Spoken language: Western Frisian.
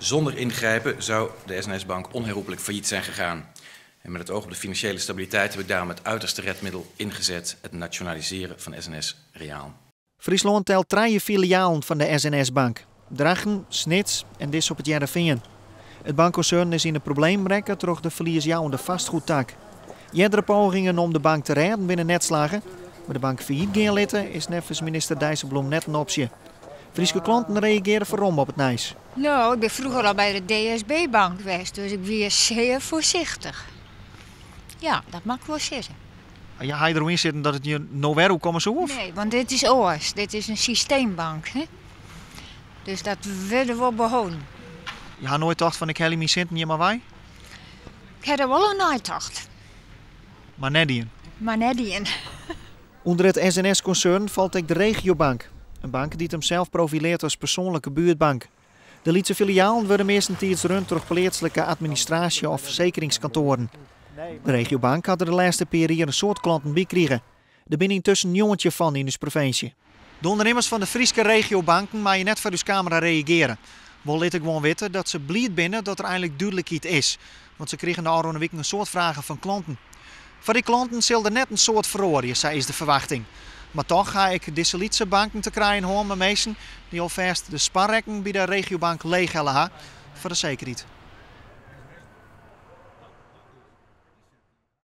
Zonder ingrijpen zou de SNS-bank onherroepelijk failliet zijn gegaan. En met het oog op de financiële stabiliteit heb ik daarom het uiterste redmiddel ingezet, het nationaliseren van SNS Reaal. Fryslân telt trije filialen fan de SNS-bank. Drachten, Snits en dizze op It Hearrenfean. It bankkonsern is yn de problemen rekke troch de ferliesjouwende fastgoedtak. Eardere pogingen om de bank te rêden binne net slagge, mar de bank fallyt gean litte is neffens minister Dijsselbloem net in opsje. Fryske klanten reagearje ferromme op it nijs. No, ik bin froeger al by de DSB-bank west, dus ik wie sear foarsichtich. Ja, dat moat ik wol sizze. Ja, ha je der yn sitten dat it je no wer oerkomme soe? Of? Nee, want dit is oars. Dit is in systeembank. Hè? Dus dat wurde wol beholden. Je ha noait tocht fan ik helje myn sinten hjir mar wei? Ik ha der wol oer neitocht. Mar net dien? Mar net dien. Under it SNS-konsern falt ek de Regiobank. In bank dy't himsels profilearret as persoanlike buertbank. De lytse filialen wurde meastentiids rund troch pleatslike administraasje of fersekeringskantoaren. De Regiobank hat der de lêste pear jier in soad klanten by krige. Der binne yntusken 19 fan yn ús provinsje. De ûndernimmers fan de Fryske regiobanken meie net foar ús kamera reagearje. Wol litte gewoan witte dat se bliid binne dat der einlik dúdlikheid is. Want se krigen de ôfrûne wiken in soad fragen fan klanten. Foar dy klanten sil der net in soad feroarje, sa is de ferwachting. Mar toch ha ek dizze lytse banken te krijen hân mei minsken dy't alfêst de sparrekken by de regiobank leechhelle ha foar de sekerheid.